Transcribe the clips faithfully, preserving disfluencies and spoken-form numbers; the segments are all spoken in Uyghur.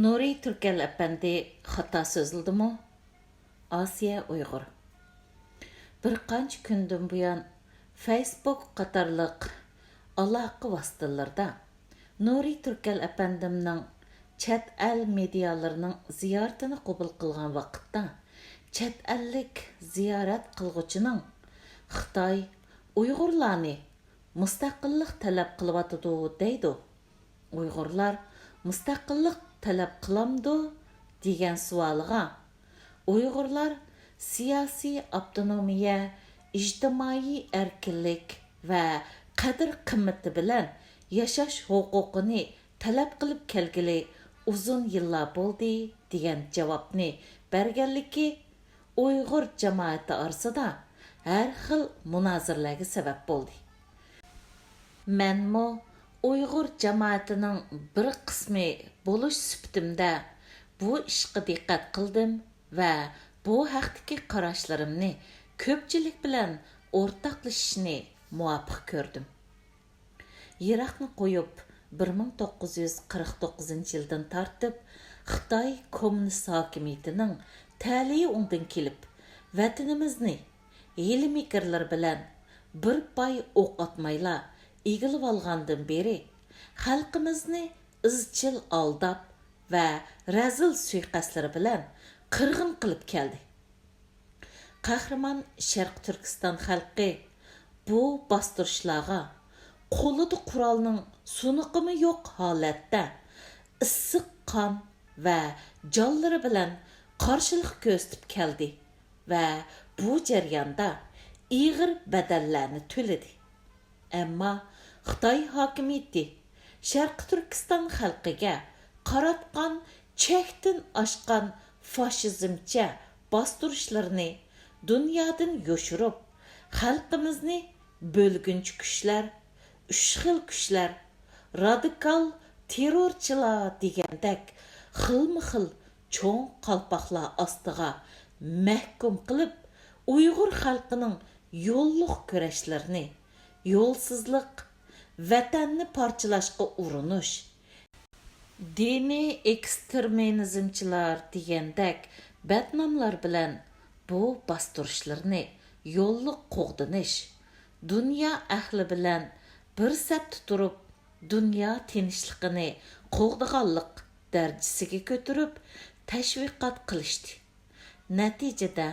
نۇرى تۈركەل ئەپەندى خاتا سۆزلىدىمۇ؟ ئاسىيە ئۇيغۇر. بىر قانچە كۈندىن بۇيان فەيسبۇك قاتارلىق ئالاقە ۋاسىتىلىرىدا نۇرى تۈركەل ئەپەندىمنىڭ چەت ئەل مېدىيالىرىنىڭ زىيارىتىنى قوبۇل قىلغان ۋاقىتتا، چەت ئەللىك زىيارەت قىلغۇچىنىڭ خىتاي ئۇيغۇرلارنى مۇستەقىللىق تەلەپ قىلىۋاتىدۇ دەيدۇ. ئۇيغۇرلار مۇستەقىللىق تەلەپ قىلامدۇ دېگەن سوئالىغا، ئۇيغۇرلار سىياسىي ئاپتونومىيە، ئىجتىمائىي ئەركىنلىك ۋە قەدىر-قىممىتى بىلەن ياشاش ھوقۇقىنى تەلەپ قىلىپ كەلگىلى ئۇزۇن يىللار بولدى دېگەن جاۋابنى بەرگەنلىكى، ئۇيغۇر جامائىتى ئارىسىدا ھەر خىل مۇنازىرىلەرگە سەۋەب بولدى. مەنمۇ ئۇيغۇر جامائىتىنىڭ بىر قىسمى بولۇش سۈپىتىمدە بۇ ئىشقا دىققەت قىلدىم ۋە بۇ ھەقتىكى قاراشلىرىمنى كۆپچىلىك بىلەن ئورتاقلىشىشنى مۇۋاپىق كۆردۈم. يىراقنى قويۇپ، بىر مىڭ توققۇز يۈز قىرىق توققۇزىنچى يىلدىن تارتىپ خىتاي كوممۇنىست ھاكىمىيىتىنىڭ تەلىيى ئوڭدىن كېلىپ، ۋەتىنىمىزنى ھىيلە-مىكىرلىرى بىلەن بىر پاي ئوق ئاتمايلا ئىگىلىۋالغاندىن بېرى، خەلقىمىزنى ئىزچىل ئالداپ ۋە رەزىل سۇيىقەستلىرى بىلەن قىرغىن قىلىپ كەلدى. قەھرىمان شەرقىي تۈركىستان خەلقى بۇ باستۇرۇشلارغا قولىدا قورالنىڭ سۇنۇقىمۇ يوق ھالەتتە ئىسسىق قان ۋە جانلىرى بىلەن قارشىلىق كۆرسىتىپ كەلدى ۋە بۇ جەرياندا ئېغىر بەدەللەرنى تۆلىدى. ئەمما خىتاي ھاكىمىيىتى شەرقىي تۈركىستان خەلقىگە قاراتقان چەكتىن ئاشقان فاشىزمچە باستۇرۇشلىرىنى دۇنيادىن يوشۇرۇپ، خەلقىمىزنى بۆلگۈنچى كۈچلەر، ئۈچ خىل كۈچلەر، رادىكال تېررورچىلار دېگەندەك خىلمۇ خىل چوڭ قالپاقلار ئاستىغا مەھكۇم قىلىپ، ئۇيغۇر خەلقىنىڭ يوللۇق كۈرەشلىرىنى، يولسىزلىق، ۋەتەننى پارچىلاشقا ئۇرۇنۇش، دىنىي ئېكسترېمىزمچىلار دېگەندەك بەتناملار بىلەن بۇ باستۇرۇشلىرىنى يوللۇق قوغدىنىش، دۇنيا ئەھلى بىلەن بىر سەپتە تۇرۇپ، دۇنيا تىنچلىقىنى قوغدىغانلىق دەرىجىسىگە كۆتۈرۈپ تەشۋىقات قىلىشتى. نەتىجىدە،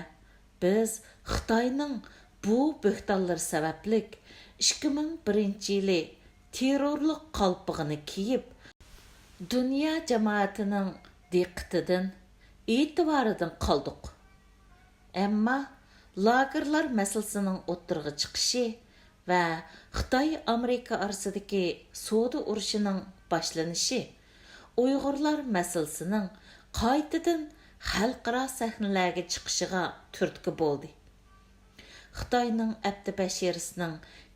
بىز خىتاينىڭ بۇ بۆھتانلىرى سەۋەبلىك ئىككى مىڭ بىرىنچى يىلى تېررورلۇق قالپىغىنى كىيىپ، دۇنيا جامائىتىنىڭ دىققىتىدىن، ئېتىبارىدىن قالدۇق. ئەمما لاگېرلار مەسىلىسىنىڭ ئوتتۇرىغا چىقىشى ۋە خىتاي-ئامېرىكا ئارىسىدىكى سودا ئۇرۇشىنىڭ باشلىنىشى ئۇيغۇرلار مەسىلىسىنىڭ قايتىدىن خەلقئارا سەھنىلەرگە چىقىشىغا تۈرتكە بولدى. خىتاينىڭ ئەپتى بەشىرىسىنىڭ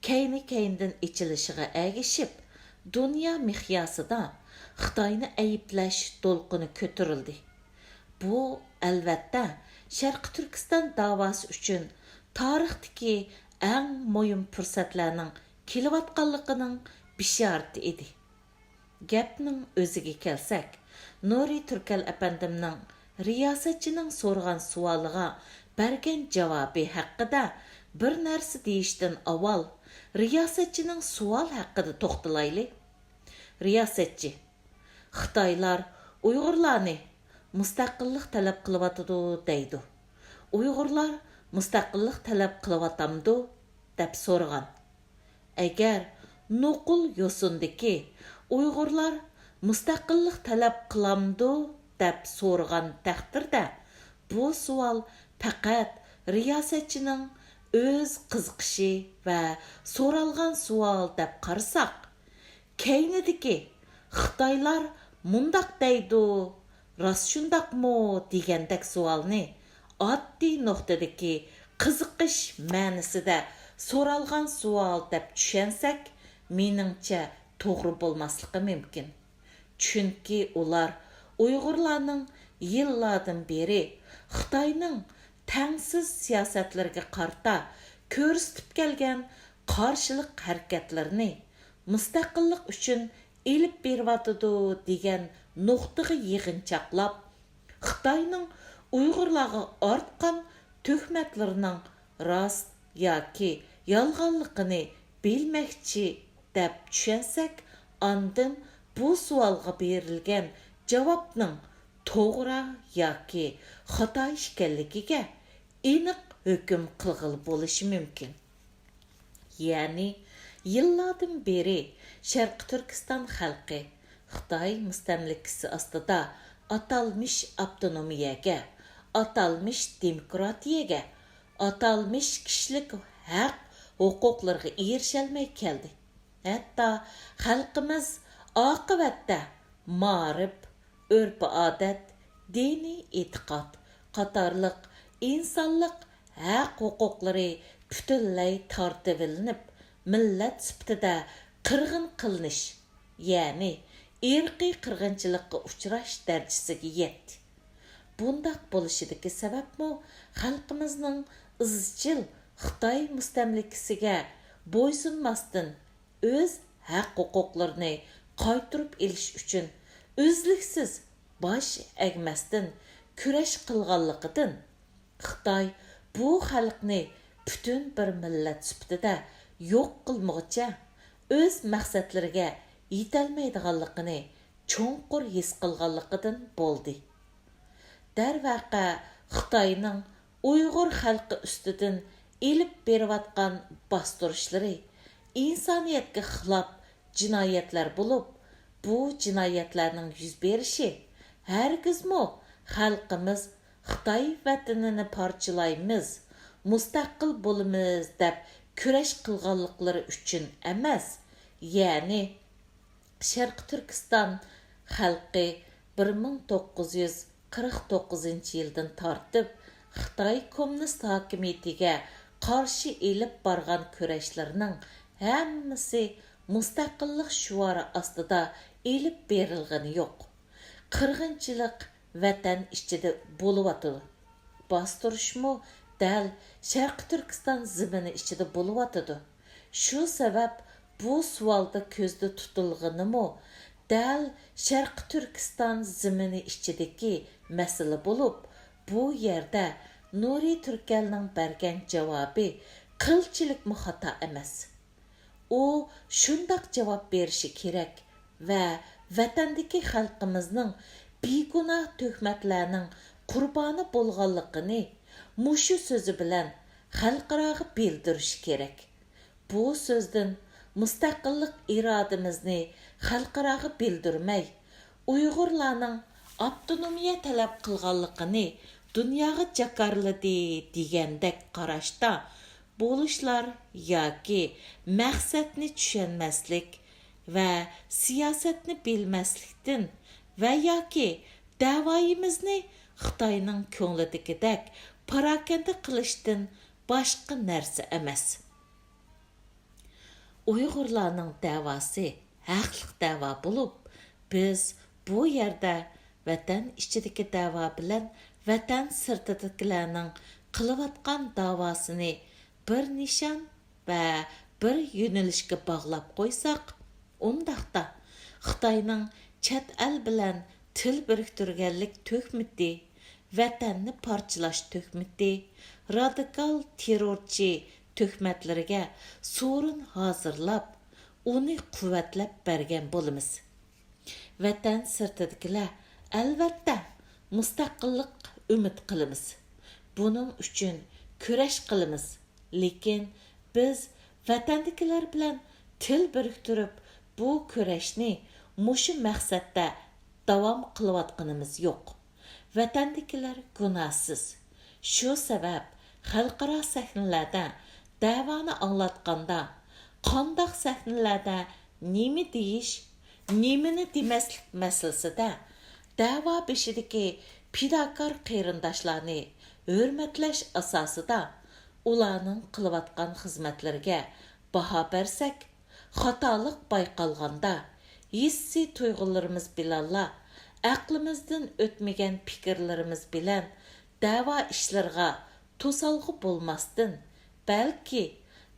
كەينى-كەينىدىن ئېچىلىشىغا ئەگىشىپ، دۇنيا مىقياسىدا خىتاينى ئەيىبلەش دولقۇنى كۆتۈرۈلدى. بۇ، ئەلۋەتتە، شەرقىي تۈركىستان داۋاسى ئۈچۈن تارىختىكى ئەڭ مۇھىم پۇرسەتلەرنىڭ كېلىۋاتقانلىقىنىڭ بېشارىتى ئىدى. گەپنىڭ ئۆزىگە كەلسەك، نۇرى تۈركەل ئەپەندىمنىڭ رىياسەتچىنىڭ سورىغان سوئالىغا بەرگەن جاۋابى ھەققىدە بىر نەرسە دېيىشتىن ئاۋۋال، رىياسەتچىنىڭ سوئال ھەققىدە توختىلايلى. رىياسەتچى: خىتايلار ئۇيغۇرلارنى مۇستەقىللىق تەلەپ قىلىۋاتىدۇ دەيدۇ. ئۇيغۇرلار مۇستەقىللىق تەلەپ قىلىۋاتامدۇ؟ دەپ سورىغان. ئەگەر نوقۇل يوسۇندىكى ئۇيغۇرلار مۇستەقىللىق تەلەپ قىلامدۇ؟ دەپ سورىغان تەقدىردە، بۇ سوئال پەقەت رىياسەتچىنىڭ ئۆز قىزىقىشى ۋە سورالغان سوئال دەپ قارىساق، كەينىدىكى «خىتايلار مۇنداق دەيدۇ، راست شۇنداقمۇ؟» دېگەندەك سوئالنى ئاددىي نۇقتىدىكى قىزىقىش مەنىسىدە سورالغان سوئال دەپ چۈشەنسەك، مېنىڭچە توغرا بولماسلىقى مۇمكىن. چۈنكى ئۇلار ئۇيغۇرلارنىڭ يىللاردىن بېرى خىتاينىڭ تەڭسىز سىياسەتلىرىگە قارىتا كۆرسىتىپ كەلگەن قارشىلىق ھەرىكەتلىرىنى مۇستەقىللىق ئۈچۈن ئېلىپ بېرىۋاتىدۇ دېگەن نۇقتىغا يىغىنچاقلاپ، خىتاينىڭ ئۇيغۇرلارغا ئارتقان تۆھمەتلىرىنىڭ راست ياكى يالغانلىقىنى بىلمەكچى دەپ چۈشەنسەك، ئاندىن بۇ سوئالغا بېرىلگەن جاۋابنىڭ توغرا ياكى خاتا ئىكەنلىكىگە ئېنىق ھۆكۈم قىلغىلى بولۇشى مۇمكىن. يەنى، يىللاردىن بېرى شەرقىي تۈركىستان خەلقى خىتاي مۇستەملىكىسى ئاستىدا ئاتالمىش ئاپتونومىيەگە، ئاتالمىش دېموكراتىيەگە، ئاتالمىش كىشىلىك ھەق ھوقۇقلىرىغا ئېرىشەلمەي كەلدى. ھەتتا خەلقىمىز ئاقىۋەتتە مائارىپ، ئۆرپ-ئادەت، دىنىي ئېتىقاد قاتارلىق ئىنسانلىق ھەق-ھوقۇقلىرى پۈتۈنلەي تارتىۋېلىنىپ، مىللەت سۈپىتىدە قىرغىن قىلىنىش، يەنى ئىرقىي قىرغىنچىلىققا ئۇچراش دەرىجىسىگە يەتتى. بۇنداق بولۇشىدىكى سەۋەبمۇ خەلقىمىزنىڭ ئىزچىل خىتاي مۇستەملىكىسىگە بويسۇنماستىن، ئۆز ھەق-ھوقۇقلىرىنى قايتۇرۇپ ئېلىش ئۈچۈن ئۈزلۈكسىز باش ئەگمەستىن كۈرەش قىلغانلىقىدىن، خىتاي بۇ خەلقنى پۈتۈن بىر مىللەت سۈپىتىدە يوق قىلمىغۇچە، ئۆز مەقسەتلىرىگە يېتەلمەيدىغانلىقىنى چوڭقۇر ھېس قىلغانلىقىدىن بولدى. دەرۋەقە، خىتاينىڭ ئۇيغۇر خەلقى ئۈستىدىن ئېلىپ بېرىۋاتقان باستۇرۇشلىرى ئىنسانىيەتكە خىلاپ جىنايەتلەر بولۇپ، بۇ جىنايەتلەرنىڭ يۈز بېرىشى ھەرگىزمۇ خەلقىمىز خىتاي ۋەتىنىنى پارچىلايمىز، مۇستەقىل بولىمىز دەپ كۈرەش قىلغانلىقلىرى ئۈچۈن ئەمەس، يەنى شەرقىي تۈركىستان خەلقى بىر مىڭ توققۇز يۈز قىرىق توققۇزىنچى يىلدىن تارتىپ خىتاي كوممۇنىست ھاكىمىيىتىگە قارشى ئېلىپ بارغان كۈرەشلىرىنىڭ ھەممىسى مۇستەقىللىق شوئارى ئاستىدا ئېلىپ بېرىلغىنى يوق. قىرغىنچىلىق ۋەتەن ئىچىدە بولۇۋاتىدۇ. باستۇرۇشمۇ دەل شەرقىي تۈركىستان زېمىنى ئىچىدە بولۇۋاتىدۇ. شۇ سەۋەب بۇ سوئالدا كۆزدە تۇتۇلغىنىمۇ دەل شەرقىي تۈركىستان زېمىنى ئىچىدىكى مەسىلە بولۇپ، بۇ يەردە نۇرى تۈركەلنىڭ بەرگەن جاۋابى قىلچىلىكمۇ خاتا ئەمەس. ئۇ شۇنداق جاۋاب بېرىشى كېرەك ۋە ۋەتەندىكى خەلقىمىزنىڭ بىگۇناھ تۆھمەتلەرنىڭ قۇربانى بولغانلىقىنى مۇشۇ سۆزى بىلەن خەلقئاراغا بىلدۈرۈشى كېرەك. بۇ سۆزدىن مۇستەقىللىق ئىرادىمىزنى خەلقئاراغا بىلدۈرمەي، ئۇيغۇرلارنىڭ ئاپتونومىيە تەلەپ قىلغانلىقىنى دۇنياغا جاكارلىدى دېگەندەك قاراشتا بولۇشلار ياكى مەقسەتنى چۈشەنمەسلىك ۋە سىياسەتنى بىلمەسلىكتىن ۋە ياكى دەۋايىمىزنى خىتاينىڭ كۆڭلىدىكىدەك پاراكەندە قىلىشتىن باشقا نەرسە ئەمەس. ئۇيغۇرلارنىڭ دەۋاسى ھەقلىق دەۋا بولۇپ، بىز بۇ يەردە ۋەتەن ئىچىدىكى دەۋا بىلەن ۋەتەن سىرتىدىكىلەرنىڭ قىلىۋاتقان داۋاسىنى بىر نىشان ۋە بىر يۆنىلىشكە باغلاپ قويساق، ئۇنداقتا خىتاينىڭ چەت ئەل بىلەن تىل بىرىكتۈرگەنلىك تۆھمىتى، ۋەتەننى پارچىلاش تۆھمىتى، رادىكال تېررورچى تۆھمەتلىرىگە سورۇن ھازىرلاپ، ئۇنى قۇۋۋەتلەپ بەرگەن بولىمىز. ۋەتەن سىرتىدىكىلەر، ئەلۋەتتە، مۇستەقىللىق ئۈمىد قىلىمىز. بۇنىڭ ئۈچۈن كۈرەش قىلىمىز. لېكىن بىز ۋەتەندىكىلەر بىلەن تىل بىرىكتۈرۈپ، بۇ كۈرەشنى مۇشۇ مەقسەتتە داۋام قىلىۋاتقىنىمىز يوق. ۋەتەندىكىلەر گۇناھسىز. شۇ سەۋەب خەلقئارا سەھنىلەردە دەۋانى ئاڭلاتقاندا، قانداق سەھنىلەردە نېمە دېيىش، نېمىنى دېمەسلىك مەسىلىسىدە دەۋا بېشىدىكى پىداكار قېرىنداشلارنى ھۆرمەتلەش ئاساسىدا ئۇلارنىڭ قىلىۋاتقان خىزمەتلىرىگە باھا بەرسەك، خاتالىق بايقالغاندا، ھېسسىي تۇيغۇلىرىمىز بىلەنلا، ئەقلىمىزدىن ئۆتمىگەن پىكىرلىرىمىز بىلەن دەۋا ئىشلىرىغا توسالغۇ بولماستىن، بەلكى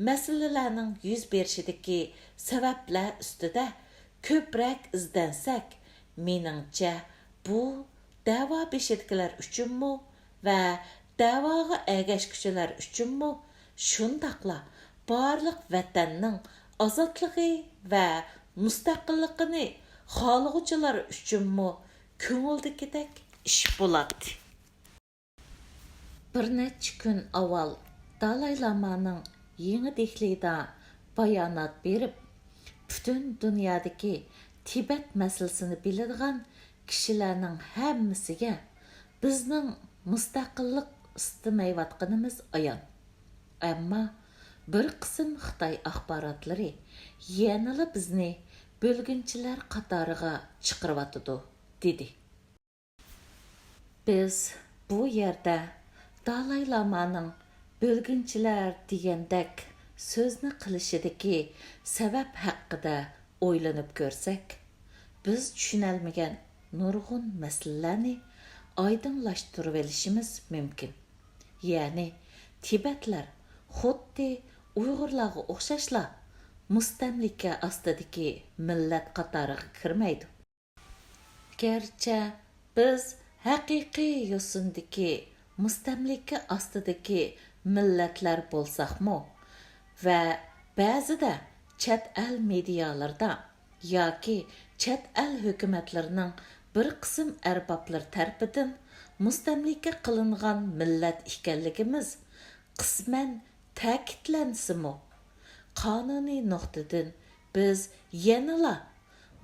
مەسىلىلەرنىڭ يۈز بېرىشىدىكى سەۋەبلەر ئۈستىدە كۆپرەك ئىزدەنسەك، مېنىڭچە، بۇ دەۋا بېشىدىكىلەر ئۈچۈنمۇ ۋە دەۋاغا ئەگەشكۈچىلەر ئۈچۈنمۇ، شۇنداقلا بارلىق ۋەتەننىڭ ئازادلىقى ۋە مۇستەقىللىقىنى خالىغۇچىلار ئۈچۈنمۇ كۆڭۈلدىكىدەك ئىش بولاتتى. بىر نەچچە كۈن ئاۋۋال دالاي لامانىڭ يېڭى دېھلىدا بايانات بېرىپ، پۈتۈن دۇنيادىكى تىبەت مەسىلىسىنى بىلىدىغان كىشىلەرنىڭ ھەممىسىگە بىزنىڭ مۇستەقىللىق ئىستىمەيۋاتقىنىمىز ئايان. ئەمما بىر قىسىم خىتاي ئاخباراتلىرى يەنىلا بىزنى بۆلگۈنچىلەر قاتارىغا چىقىرىۋاتىدۇ، دېدى. بىز بۇ يەردە دالاي لامانىڭ بۆلگۈنچىلەر دېگەندەك سۆزنى قىلىشىدىكى سەۋەب ھەققىدە ئويلىنىپ كۆرسەك، بىز چۈشىنەلمىگەن نۇرغۇن مەسىلىلەرنى ئايدىڭلاشتۇرۇۋېلىشىمىز مۇمكىن. يەنى، تىبەتلەر خۇددى ئۇيغۇرلارغا ئوخشاشلا مۇستەملىكە ئاستىدىكى مىللەت قاتارىغا كىرمەيدۇ. گەرچە بىز ھەقىقىي يوسۇندىكى مۇستەملىكە ئاستىدىكى مىللەتلەر بولساقمۇ ۋە بەزىدە چەت ئەل مېدىيالىرىدا ياكى چەت ئەل ھۆكۈمەتلىرىنىڭ بىر قىسىم ئەربابلىرى تەرىپىدىن مۇستەملىكە قىلىنغان مىللەت ئىكەنلىكىمىز قىسمەن تەكىتلەنسىمۇ، قانۇنىي نۇقتىدىن بىز يەنىلا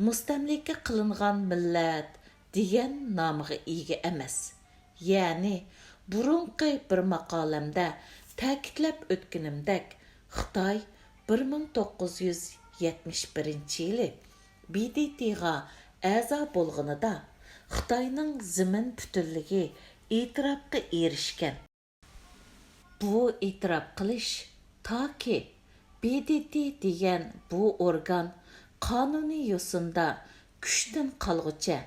مۇستەملىكە قىلىنغان مىللەت دېگەن نامغا ئىگە ئەمەس. يەنى، بۇرۇنقى بىر ماقالەمدە تەكىتلەپ ئۆتكىنىمدەك، خىتاي بىر مىڭ توققۇز يۈز يەتمىش بىرىنچى يىلى ب د ت غا ئەزا بولغىنىدا، خىتاينىڭ زېمىن پۈتۈنلۈكى ئېتىراپقا ئېرىشكەن. بۇ ئېتىراپ قىلىش تاكى ب د ت دېگەن بۇ ئورگان قانۇنىي يوسۇندا كۈچتىن قالغۇچە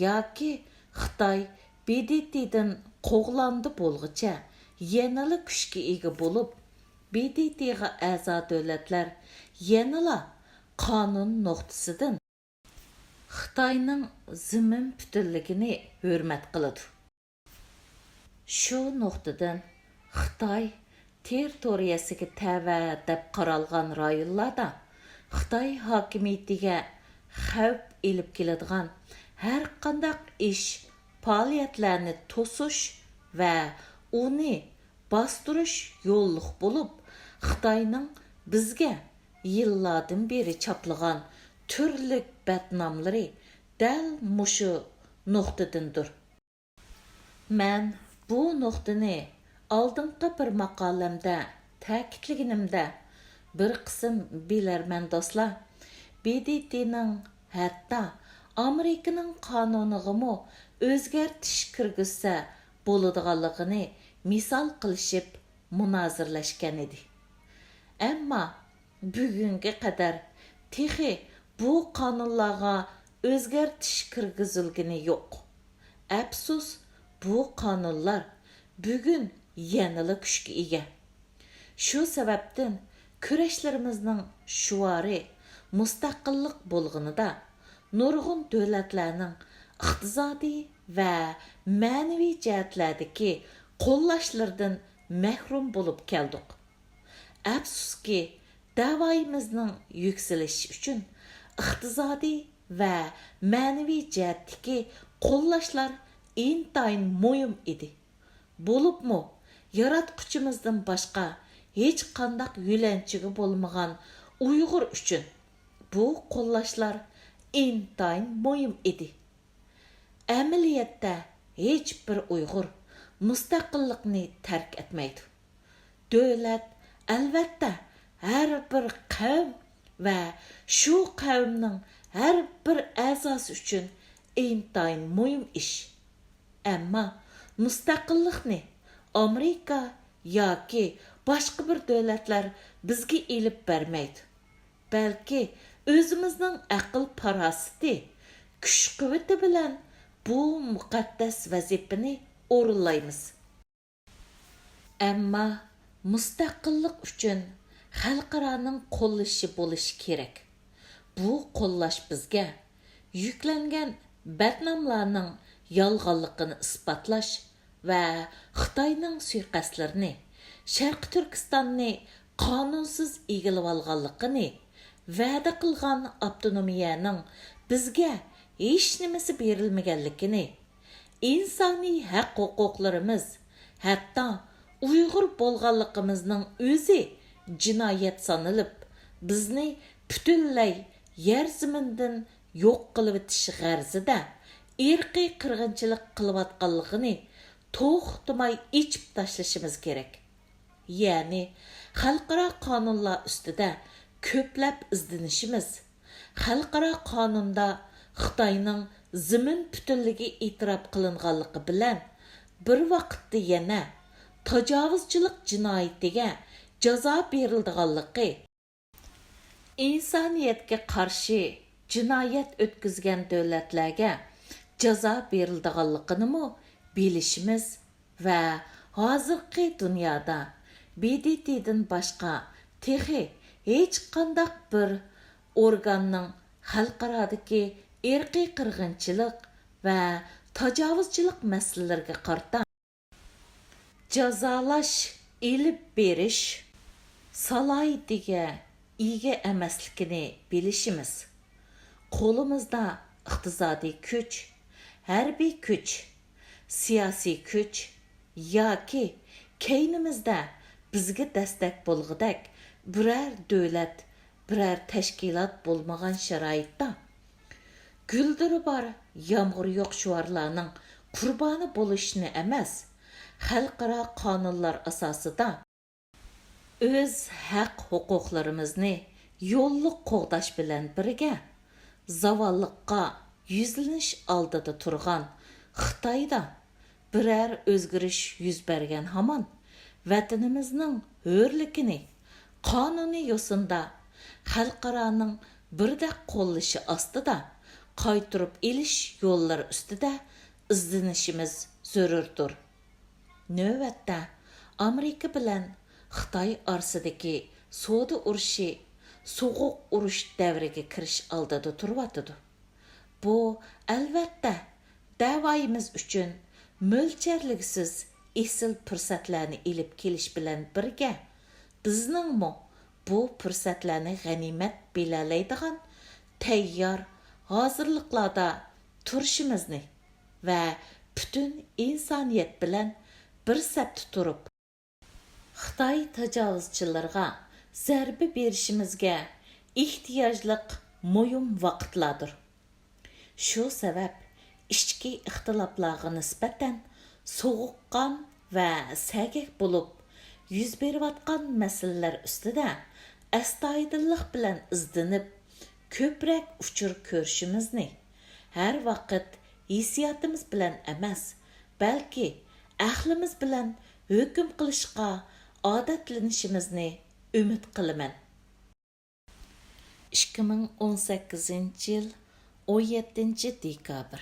ياكى خىتاي ب د ت دىن قوغلاندى بولغۇچە يەنىلا كۈچكە ئىگە بولۇپ، ب د ت غا ئەزا دۆلەتلەر يەنىلا قانۇن نۇقتىسىدىن خىتاينىڭ زېمىن پۈتۈنلۈكىنى ھۆرمەت قىلىدۇ. شۇ نۇقتىدىن، خىتاي تېررىتورىيەسىگە تەۋە دەپ قارالغان رايونلاردا خىتاي ھاكىمىيىتىگە خەۋپ ئېلىپ كېلىدىغان ھەرقانداق ئىش، پائالىيەتلەرنى توسۇش ۋە ئۇنى باستۇرۇش يوللۇق بولۇپ، خىتاينىڭ بىزگە يىللاردىن بېرى چاپلىغان تۈرلۈك بەتناملىرى دەل مۇشۇ نۇقتىدىندۇر. مەن بۇ نۇقتىنى ئالدىنقى بىر ماقالەمدە تەكىتلىگىنىمدە، بىر قىسىم بىلەرمەن دوستلار ب د ت نىڭ ھەتتا ئامېرىكىنىڭ قانۇنىغىمۇ ئۆزگەرتىش كىرگۈزسە بولىدىغانلىقىنى مىسال قىلىشىپ مۇنازىرىلەشكەن ئىدى. ئەمما بۈگۈنگە قەدەر تېخى بۇ قانۇنلارغا ئۆزگەرتىش كىرگۈزۈلگىنى يوق. ئەپسۇس، بۇ قانۇنلار بۈگۈن يەنىلا كۈچكە ئىگە. شۇ سەۋەبتىن كۈرەشلىرىمىزنىڭ شوئارى مۇستەقىللىق بولغىنىدا، نۇرغۇن دۆلەتلەرنىڭ ئىقتىسادىي ۋە مەنىۋى جەھەتلەردىكى قوللاشلىرىدىن مەھرۇم بولۇپ كەلدۇق. ئەپسۇسكى، دەۋايىمىزنىڭ يۈكسىلىشى ئۈچۈن ئىقتىسادىي ۋە مەنىۋى جەھەتتىكى قوللاشلار ئىنتايىن مۇھىم ئىدى. بولۇپمۇ، ياراتقۇچىمىزدىن باشقا ھېچقانداق يۆلەنچۈكى بولمىغان ئۇيغۇر ئۈچۈن بۇ قوللاشلار ئىنتايىن مۇھىم ئىدى. ئەمەلىيەتتە ھېچبىر ئۇيغۇر مۇستەقىللىقنى تەرك ئەتمەيدۇ. دۆلەت، ئەلۋەتتە، ھەر بىر قەۋم ۋە شۇ قەۋمنىڭ ھەر بىر ئەزاسى ئۈچۈن ئىنتايىن مۇھىم ئىش. ئەمما مۇستەقىللىقنى ئامېرىكا ياكى باشقا بىر دۆلەتلەر بىزگە ئېلىپ بەرمەيدۇ. بەلكى ئۆزىمىزنىڭ ئەقىل-پاراسىتى، كۈچ-قۇۋۋىتى بىلەن بۇ مۇقەددەس ۋەزىپىنى ئورۇنلايمىز. ئەمما مۇستەقىللىق ئۈچۈن خەلقئارانىڭ قوللىشى بولۇشى كېرەك. بۇ قوللاش بىزگە يۈكلەنگەن بەتناملارنىڭ يالغانلىقىنى ئىسپاتلاش ۋە خىتاينىڭ سۇيىقەستلىرىنى، شەرقىي تۈركىستاننى قانۇنسىز ئىگىلىۋالغانلىقىنى، ۋەدە قىلغان ئاپتونومىيەنىڭ بىزگە ھېچنېمىسى بېرىلمىگەنلىكىنى، ئىنسانىي ھەق-ھوقۇقلىرىمىز، ھەتتا ئۇيغۇر بولغانلىقىمىزنىڭ ئۆزى جىنايەت سانىلىپ، بىزنى پۈتۈنلەي يەر زېمىندىن يوق قىلىۋېتىش غەرىزىدە ئىرقىي قىرغىنچىلىق قىلىۋاتقانلىقىنى توختىماي ئېچىپ تاشلىشىمىز كېرەك. يەنى خەلقئارا قانۇنلار ئۈستىدە كۆپلەپ ئىزدىنىشىمىز، خەلقئارا قانۇندا خىتاينىڭ زېمىن پۈتۈنلۈكى ئېتىراپ قىلىنغانلىقى بىلەن بىر ۋاقىتتا يەنە تاجاۋۇزچىلىق جىنايىتىگە جازا بېرىلىدىغانلىقى، ئىنسانىيەتكە قارشى جىنايەت ئۆتكۈزگەن دۆلەتلەرگە جازا بېرىلىدىغانلىقىنىمۇ بىلىشىمىز ۋە ھازىرقى دۇنيادا ب د ت دىن باشقا تېخى ھېچقانداق بىر ئورگاننىڭ خەلقئارادىكى ئىرقىي قىرغىنچىلىق ۋە تاجاۋۇزچىلىق مەسىلىلىرىگە قارىتا جازالاش ئېلىپ بېرىش سالاھىيىتىگە ئىگە ئەمەسلىكىنى بىلىشىمىز. قولىمىزدا ئىقتىسادىي كۈچ، ھەربىي كۈچ، سىياسىي كۈچ ياكى كەينىمىزدە بىزگە دەستەك بولغۇدەك بىرەر دۆلەت، بىرەر تەشكىلات بولمىغان شارائىتتا، گۈلدۈرى بار، يامغۇرى يوق شوئارلارنىڭ قۇربانى بولۇشنى ئەمەس، خەلقئارا قانۇنلار ئاساسىدا ئۆز ھەق-ھوقۇقلىرىمىزنى يوللۇق قوغداش بىلەن بىرگە، زاۋاللىققا يۈزلىنىش ئالدىدا تۇرغان خىتايدا بىرەر ئۆزگىرىش يۈز بەرگەن ھامان، ۋەتىنىمىزنىڭ ھۆرلۈكىنى قانۇنىي يوسۇندا خەلقئارانىڭ بىردەك قوللىشى ئاستىدا قايتۇرۇپ ئېلىش يوللىرى ئۈستىدە ئىزدىنىشىمىز زۆرۈردۇر. نۆۋەتتە، ئامېرىكا بىلەن خىتاي ئارىسىدىكى سودا ئۇرۇشى سوغۇق ئۇرۇش دەۋرىگە كىرىش ئالدىدا تۇرۇۋاتىدۇ. بۇ، ئەلۋەتتە، دەۋايىمىز ئۈچۈن مۆلچەرلىگۈسىز ئېسىل پۇرسەتلەرنى ئېلىپ كېلىش بىلەن بىرگە، بىزنىڭمۇ بۇ پۇرسەتلەرنى غەنىيمەت بىلەلەيدىغان تەييار ھازىرلىقلاردا تۇرۇشىمىزنى ۋە پۈتۈن ئىنسانىيەت بىلەن بىر سەپتە تۇرۇپ، خىتاي تاجاۋۇزچىلىرىغا زەربە بېرىشىمىزگە ئېھتىياجلىق مۇھىم ۋاقىتلاردۇر. شۇ سەۋەب، ئىچكى ئىختىلاپلارغا نىسبەتەن سوغۇققان ۋە سەگەك بولۇپ، يۈز بېرىۋاتقان مەسىلىلەر ئۈستىدە ئەستايىدىللىق بىلەن ئىزدىنىپ، كۆپرەك ئۇچۇر كۆرۈشىمىزنى، ھەر ۋاقىت ھېسسىياتىمىز بىلەن ئەمەس، بەلكى ئەقلىمىز بىلەن ھۆكۈم قىلىشقا ئادەتلىنىشىمىزنى ئۈمىد قىلىمەن. ئىككى مىڭ ئون سەككىزىنچى يىل، ئون يەتتىنچى دېكابىر.